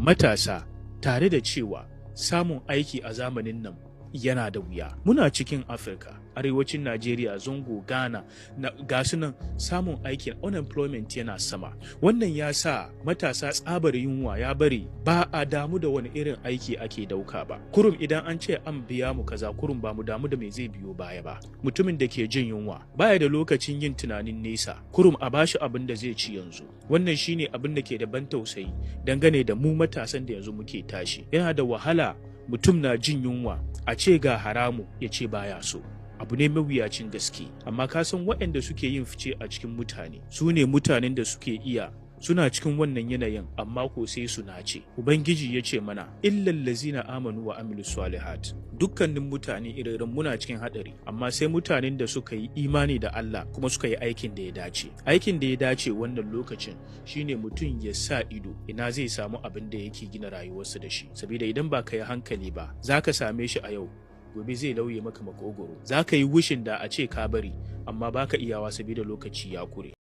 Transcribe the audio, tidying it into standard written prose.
Matasa, tare da cewa samun aiki a zamanin nan yana da wuya. Muna cikin Afirka, arewacin Najeriya, Zongo, Ghana, na, ga su nan samun aikin, unemployment yana sama. Wannan ya sa matasa tsabar yunwa ya bari ba a damu da wani irin aiki ake dauka ba. Kurum idan an ce an biya mu kaza, kurum ba mu damu da me zai biyo baya ba. Mutumin da ke jin yunwa baya da lokacin yin tunanin nesa, kurum a bashi abin da zai ci yanzu. Wannan shine abin da ke da ban tausayi dangane da mu matasan da yanzu muke tashi. Yana da wahala mutum na jin yunwa a ce ga haramu ya ce baya so. Abu ne mawuyacin gaske, amma ka san waɗanda suke yin fice a cikin mutane su ne mutanen da suke iya suna cikin wannan yanayin, amma ko sai su nace. Ubangiji ya ce mana, illal lazina amanu wa amilu salihat. Dukkanin mutane irin muna cikin hadari, amma sai mutanen da suka yi imani da Allah kuma suka yi aikin da ya dace. Aikin da ya dace wannan lokacin shine mutum ya sa ido ina zai samu abin da yake gina rayuwarsa da shi, saboda idan ba ka yi hankali ba, za ka same shi a yau, gobe zai lauye maka makogoro. Za ka yi wishing da a ce ka bari, amma baka iyawa saboda lokaci ya kure.